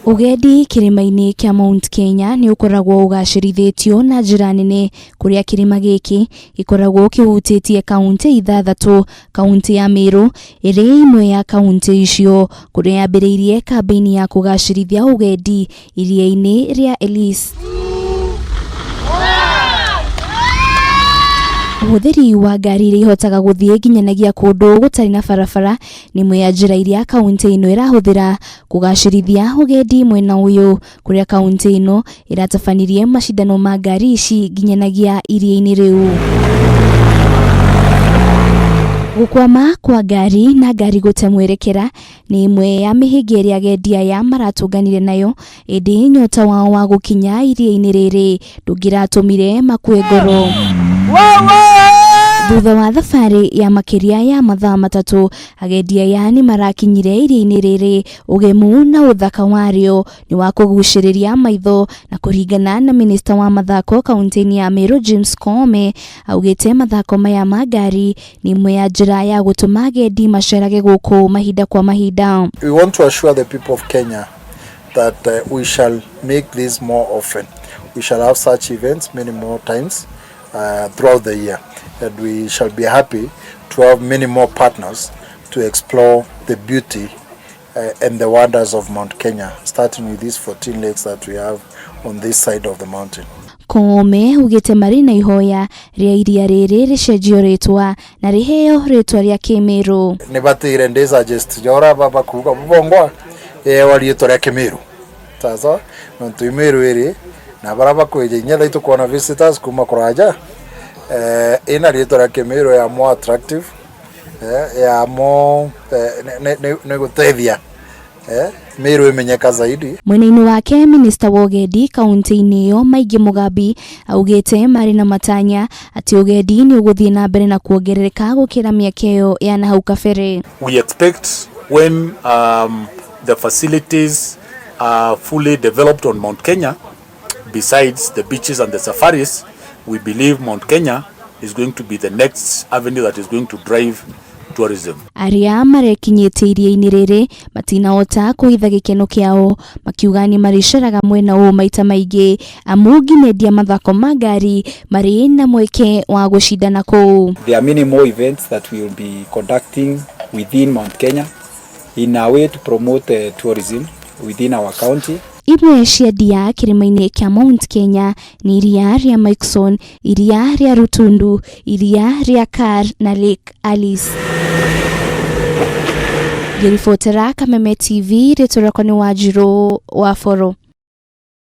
Ũgendi kĩrĩma-inĩ kĩa Mount Kenya nĩ ũkoragwo ũgacĩrithĩtio na njĩra nene kũrĩa kĩrĩma gĩkĩ gĩkoragwo kĩhutĩtie kauntĩ ithathatũ, kauntĩ ya Meru ĩrĩ ĩmwe ya kauntĩ icio kũrĩa yambĩrĩirie kambĩini ya kũgacĩrithia ũgendi iria-inĩ rĩa Elise. Ũhũthĩri wa ngari iria ihotaga gũthiĩ nginyanagia kũndũ gũtarĩ na barabara nĩ ĩmwe ya njĩra iria kauntĩ ĩno ĩrahũthĩra kũgacĩrithia ũgendi mwena ũyũ, kũrĩa kauntĩ ĩno ĩratabanirie macindano ma ngari ici nginyanagia iria-inĩ rĩu. Gũkwama kwa ngari na ngari gũte mwerekera nĩ ĩmwe ya mĩhĩnga ĩrĩa agendi aya maratũnganire nayo, ĩndĩ nyota wao wa gũkinya iria-inĩ rĩrĩ ndũngĩratũmire makue ngoro. Thutha wa thabarĩ ya makĩria ya mathaa 3, agendi aya nĩ marakinyire iria-inĩ rĩrĩ. Ũgemu na ũthaka warĩo nĩ wa kũgucĩrĩria maitho, na kũringana na minista wa mathako kaunti-inĩ ya Meru James Koome, augĩte mathako maya ma ngari nĩ ĩmwe ya njĩra ya gũtũma agendi macerage gũkũ mahinda kwa mahinda. We want to assure the people of Kenya that we shall make this more often. We shall have such events many more times throughout the year, and we shall be happy to have many more partners to explore the beauty and the wonders of Mount Kenya, starting with these 14 lakes that we have on this side of the mountain. Koome augĩte marĩ na ihoya rĩa iria rĩrĩ rĩcenjio rĩtwa na rĩheo rĩtwa rĩa Kĩmĩrũ. Nĩ batĩire ndĩ suggest jora baba kuga bongwa ewa rĩtwa rĩa Kĩmĩrũ sasa nontu Imĩrũ ĩrĩ na bara bakwĩja inya thaa itukuona visitors kuma kũraja ina rĩtwa rĩa Kĩmĩrũ ya more attractive, ya more nĩ gũteithia Meru imenyeka zaidi. Mwena-inĩ wake, minista wa ũgendi kaunti-inĩ ĩyo Maingĩ Mugambi augĩte marĩ na matanya atĩ ũgendi nĩ ũgũthiĩ na mbere na kuongerereka gũkĩra mĩaka ĩyo ya na hau kabere. We expect when the facilities are fully developed on Mount Kenya, besides the beaches and the safaris, we believe Mount Kenya is going to be the next avenue that is going to drive tourism. Arĩa marekinyĩtie iria-inĩ rĩrĩ matinahota kũhitha gĩkeno kĩao, makiuga nĩ marĩceraga mwena ũyũ maita maingĩ amu nginendia mathako ma ngari marĩ na mweke wa gũcindana kũu. There are many more events that we will be conducting within Mount Kenya in a way to promote tourism within our county. Imwe cia ndia kĩrĩma-inĩ kĩa Mount Kenya nĩ iria rĩa Murchison, iria rĩa Rutundu, iria rĩa Kar na Lake Alice. Ngĩribotera Kameme TV, rĩtwa rĩakwa nĩ Wanjirũ wa Boro.